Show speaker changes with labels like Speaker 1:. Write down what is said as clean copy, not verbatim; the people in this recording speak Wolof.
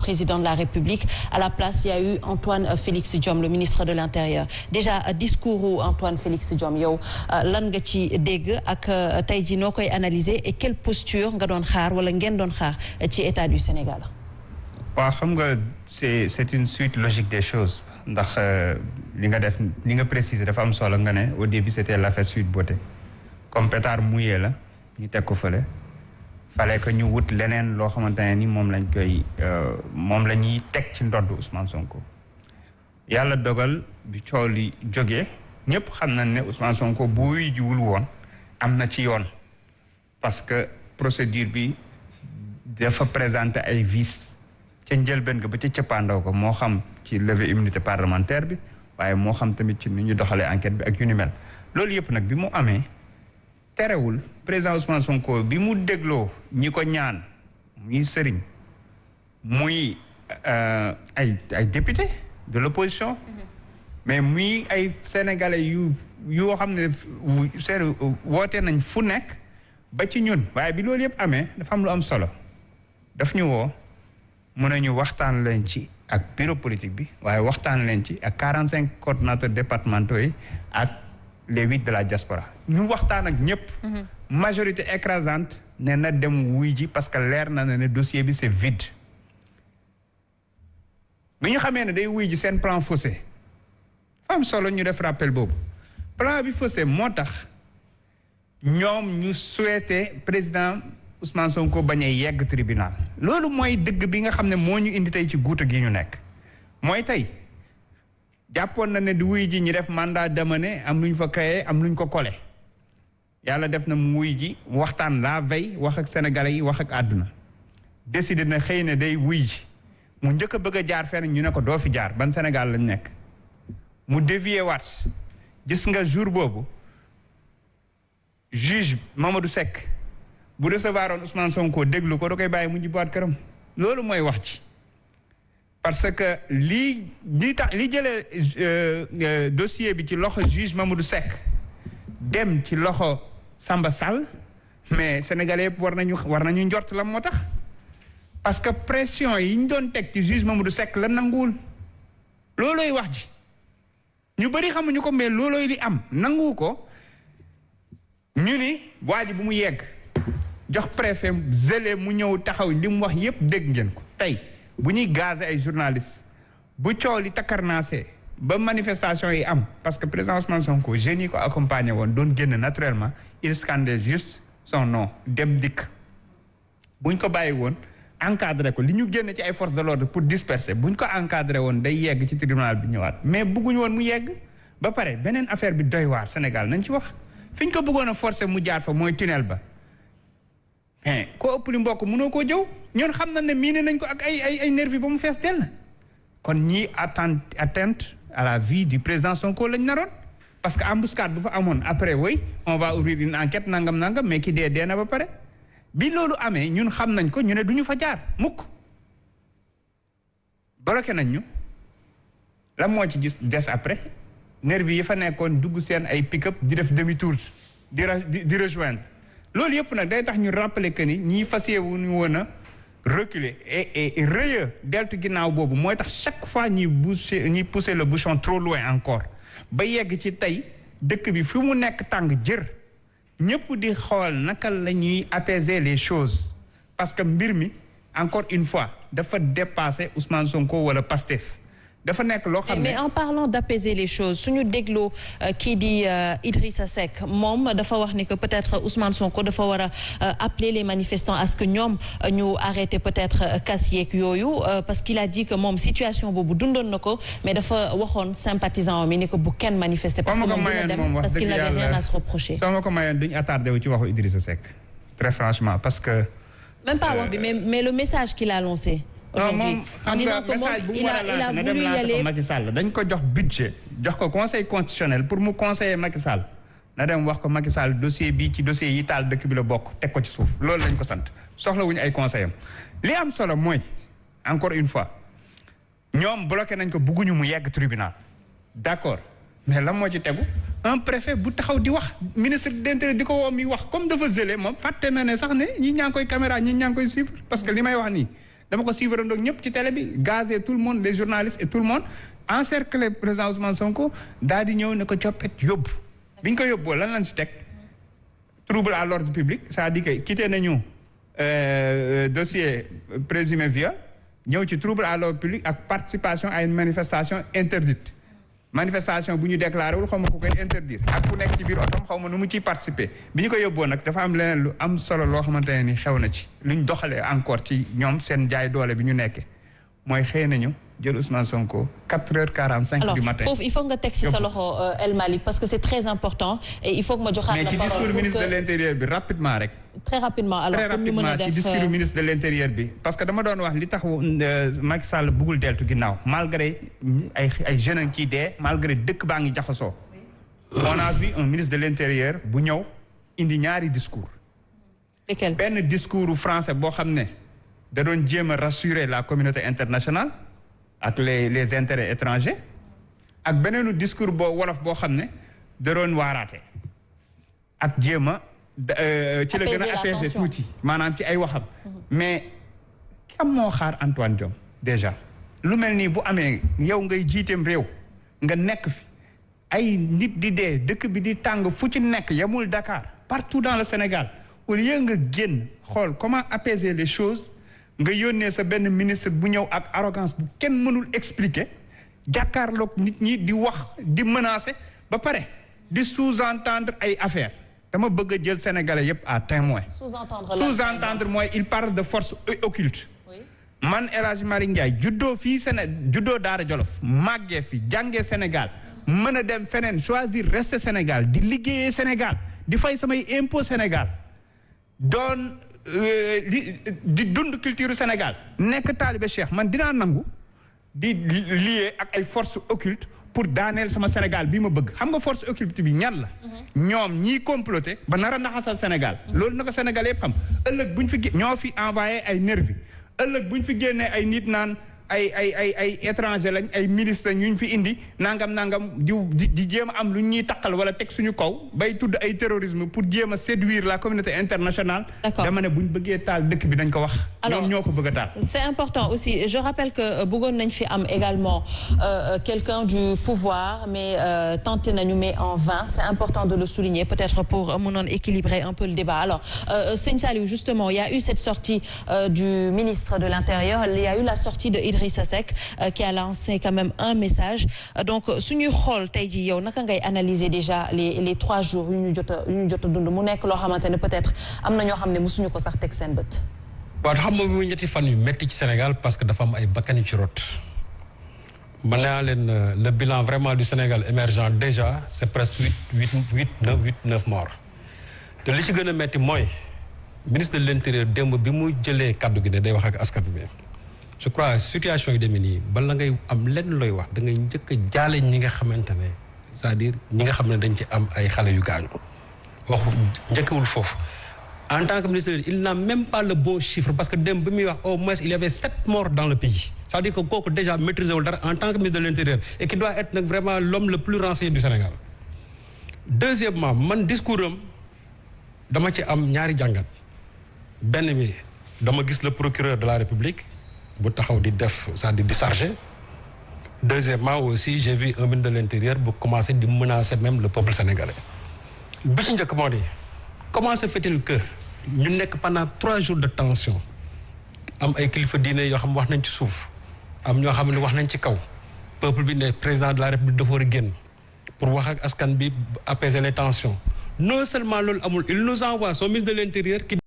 Speaker 1: président de la République. À la place, il y a eu Antoine Félix Diome, le ministre de l'Intérieur. Déjà discours Antoine Félix Diome yow lan nga ci dégg ak tey jii noo koy analyser et quelle posture nga doon xaar wala ngeen doon xaar ci état du Sénégal.
Speaker 2: waaw xam nga c'est une suite logique des choses ndax li nga préciser dafa am solo nga ne au début c'était l'affaire Sweet Beauté comme pétard mouillé la ñu teg ko fële fallait que ñu wut leneen loo xamante ne ni moom la ñuy teg ci ndodd Ousmane Sonko. yàlla dogal bi coow li jógee ñëpp xam nañ ne Ousmane Sonko bu wuy jiwul woon am na ci yoon parce que procédure bi dafa présenter ay vices ca njëlbeen ga ba ca cëppaandaw ko moo xam ci levée immunité parlementaire bi waaye moo xam tamit ci ni ñu doxalee enquête bi ak yu ni mel loolu yëpp nag bi mu amee terewul président Ousmane Sonko bi mu dégloo ñi ko ñaan muy sëriñ muy ay député de l'opposition mais muy ay sénégalais yoo xam ne woote nañ fu nekk ba ci ñun waaye bi loolu yëpp amee dafa am lu am solo daf ñu woo mun nañu waxtaan leen ci ak bureau politique bi waaye waxtaan leen ci ak 45 coordonnateurs départementaux yi ak les 8 de la diaspora ñu waxtaan ak ñëpp majorité écrasante ne na dem wuy ji parce que leer na ne dossier bi c'est vide bi ñu xamee ne day wuy ji seen plan faussé fa am solo ñu def rappel boobu plan bi faussé moo tax ñoom ñu souhaité président Ousmane Sonko bañ a yegg tribunal loolu mooy dëgg bi nga xam ne moo ñu indi tey ci guuta gi ñu nekk mooy tey jàppoon na ne di wuy ji ñu def mandat d'amener am lu ñu fa créé am lu ñu ko collé yàlla def na mu wuy ji waxtaan la veille wax ak sénégalais yi wax ak àdduna décidé na xëy na day wuy ji mu njëkk a bëgg a jaar fenn ñu ne ko doo fi jaar ban Sénégal lañ nekk mu dévier waat gis nga jour boobu juge Mamadou Seck bu recevoir oon Ousmane Sonko déglu ko da koy bàyyi mu jibbaat këram loolu mooy wax ci parce que li jëlee dossier bi ci loxo juge Mamadou Seck dem ci loxo Samba Sall mais sénégalais yëpp war nañu njort la moo tax parce que pression yi ñu doon teg ci juge Mamadou Seck la nanguwul loolooy wax ji ñu bëri xamuñu ko mais loolooy li am nanguwu ko ñu ni waa ji bu mu yegg jox préfet zélé mu ñëw taxaw li mu wax yépp dégg ngeen ko tey bu ñuy gazé ay journalistes bu coow li takkarnaase ba manifestation yi am parce que président Ousmane Sonko jeunes yi ko accompagné woon doon génn naturellement il scandait juste son nom dem dikk buñ ko bàyyi woon encadré ko li ñu génn ci ay forces de l'ordre pour disperser buñ ko encadré woon day yegg ci tribunal bi ñëwaat mais bëgguñu woon mu yegg ba pare beneen affaire bi doy waar Sénégal nañ ci wax fi ñu ko bëggoon a forcer mu jaar fa mooy tunnel ba mais koo ëpp li mbokk mënoo koo jëw ñoon xam na ne miine nañ ko ak ay nervi ba mu fees dell kon ñii atteinte à la vie du président Sonko lañ naroon parce que embuscade bu fa amoon après oui on va ouvrir une enquête nangam mais ki dee na ba pare bi loolu amee ñun xam nañ ko ñu ne duñu fa jaar mukk bloqué nañ ñu la moo ci gis des après nervi yi fa nekkoon dugg seen ay pick-up di def demi-tour di rejoindre loolu yëpp nag day tax ñu rappeler que ni ñii fas yéene woon a reculer et rëya deltu ginnaaw boobu mooy tax chaque fois ñuy pousser le bouchon trop loin encore ba yegg ci tey dëkk bi fi mu nekk tàng jër ñëpp di xool naka la ñuy apaiser les choses parce que mbir mi encore une fois dafa dépasser Ousmane Sonko wala Pastef dafa nekk loo xam ne
Speaker 1: mais en parlant d'apaiser les choses suñu dégloo kii di Idrissa Seck moom dafa wax ni que peut-être Ousmane Sonko dafa war a appeler les manifestants à ce que ñoom ñu arrêter peut-être casse yeeg yooyu parce qu'il a dit que moom situation boobu dundoon na ko mais dafa waxoon sympathisant mi ni ko bu kenn manifester parce que moom dina dem parce qu'il n'avait rien à se reprocher.
Speaker 2: soo ma ko mayoon duñu attardé wu ci waxu Idrissa Seck très franchement parce que
Speaker 1: même pas wax bi mais le message qu'il a lancé aujourd'hui en disant que moom il a voulu y aller
Speaker 2: Macky Sall dañ ko jox budget jox ko conseil constitutionnel pour mu conseiller Macky Sall na dem wax ko Macky Sall dossier bi ci dossier yi taal dëkk bi la bokk teg ko ci suuf loolu lañ ko sant soxlawuñu ay conseil am li am solo mooy encore une fois ñoom bloqué nañ ko bugguñu mu yegg tribunal d'accord mais lan moo ci tegu un préfet bu taxaw di wax ministre de l'Intérieur di ko woo mi wax comme dafa zélé moom fàtte na ne sax ne ñi ñaa ngi koy caméra ñi ñaa ngi koy suivre parce que li may wax nii dama ko suivre ndoog ñëpp ci télé bi gazé tout le monde les journalistes et tout le monde encerclé président Ousmane Sonko daal di ñëw ne ko coppet yóbbu bi ñu ko yóbboo lan lañ si teg trouble à l'ordre public c'est-à-dire que quitté nañu dossier présumé viol ñëw ci trouble à l'ordre public ak participation à une manifestation interdite manifestation bu ñu déclaré wul xaw ma ku koy interdire ak ku nekk ci biir otom xaw ma nu mu ciy participer bi ñu ko yóbboo nag dafa am leneen lu am solo loo xamante ne ni xew na ci luñ doxalee encore ci ñoom seen jaay doole bi ñu nekkee mooy xëy nañu jël Ousmane Sonko 4h45 du matin.
Speaker 1: Foofu il faut nga teg ci sa loxo El Malick parce que c'est très important et il faut que ma joxaat la parole.
Speaker 2: mais ci discours ministre de l'intérieur bi rapidement rek.
Speaker 1: très rapidement alors pour ñu mën a def
Speaker 2: ci discours ministre de l'intérieur bi parce que dama doon wax li tax Macky Sall bëggul deltu ginnaaw malgré ay jeunes a ngi ciy dee malgré dëkk baa ngi jaxasoo. on a vu un ministre de l'intérieur bu ñëw indi ñaari discours.
Speaker 1: lesquels
Speaker 2: benn discours français boo xam ne da doon jéem a rassurer la communauté internationale ak les intérêts étrangers ak beneenu discours wolof boo xam ne da doon waaraate ak jéem a ci la gën a apaiser tuuti maanaam ci ay waxam mais kam moo xaar Antoine Diome déjà lu mel nii bu amee yow ngay jiiteem réew nga nekk fi ay nit di dee dëkk bi di tàng fu ci nekk yemul Dakar partout dans le Sénégal au lieu nga génn xool comment apaiser les choses nga yónnee sa benn ministre bu ñëw ak arrogance bu kenn mënul expliquer jàkkaarloog nit ñi di wax di menacer ba pare di sous-entendre ay affaires dama bëgg a jël sénégalais yépp à témoin sous-entendre mooy il parle de force occulte man El Hadji Malick Ndiaye juddoo fii juddoo Daara Jolof màggee fi jàngee Sénégal mën a dem feneen choisir rester Sénégal di liggéeyee Sénégal di fay samay impôt Sénégal doon di dund culture Sénégal nekk taalibe Cheikh man dinaa nangu di lié ak ay forces occultes pour daaneel sama Sénégal bi ma bëgg xam nga force occulte bi ñan la ñoom ñii comploté ba nar a naxasal Sénégal loolu na ko Sénégal yëpp xam ëllëg buñ fi ñoo fi envoyé ay nervi ëllëg buñ fi génnee ay nit naan ay étranger lañ ay ministre ñu fi indi nangam di jéem a am lu ñuy taqal wala teg suñu kaw bay tudd ay terrorisme pour jéem a séduire la communauté internationale. dama ne buñ bëggee taal dëkk bi dañ ko wax. ñoom ñoo ko bëgg a taal.
Speaker 1: c'est important aussi je rappelle que bëggoon nañ fi am également quelqu'un du pouvoir mais tenté nañu mais en vain c'est important de le souligner peut-être pour mënoon équilibrer un peu le débat alors Sëñ Saliou justement il y a eu cette sortie du ministre de l'Intérieur il y a eu la sortie de Idrissa Seck qui a lancé quand même un message donc suñuy xool tey jii yow naka ngay analyser déjà les 3 jours yu ñu jot a dund mu nekk loo xamante ne peut-être am na ñoo xam ne mosuñu ko sax teg seen bët.
Speaker 3: waaw xam nga mu ñetti fan yu métti ci Sénégal parce que dafa am ay bakkan yu ci rot mën naa leen le bilan vraiment du Sénégal émergent déjà c'est presque 9 morts te li ci gën a métti mooy ministre de l'Intérieur démb bi mu jëlee kaddu gi ne day wax ak askan bi je crois situation yi demee nii bala ngay am lenn looy wax da ngay njëkk a jaale ñi nga xamante ne c'est-à-dire ñi nga xam ne dañ ci am ay xale yu gaañu wax njëkkewul foofu en tant que ministre il n'a même pas le bon chiffre parce que démb bi muy wax au moins il y avait 7 morts dans le pays c'est-à-dire que kooku déjà maîtrisé wul dara en tant que ministre de l'Intérieur et qui doit être nag vraiment l'homme le plus renseigné du Sénégal deuxièmement man discours am dama ci am ñaari jàngat benn bi dama gis le procureur de la République bu taxaw di def c'est-à-dire di charger deuxièmement aussi j'ai vu un ministre de l'Intérieur bu commencer di menacer même le peuple sénégalais bi ci njëkk moo di comment se fait-il que ñu nekk pendant 3 jours de tension am ay kilifa diine yoo xam wax nañ ci suuf am ñoo xam ne wax nañ ci kaw peuple bi ne président de la République dafa war a génn pour wax ak askan bi apaiser les tensions non seulement loolu amul il nous envoie son ministre de l'Intérieur qui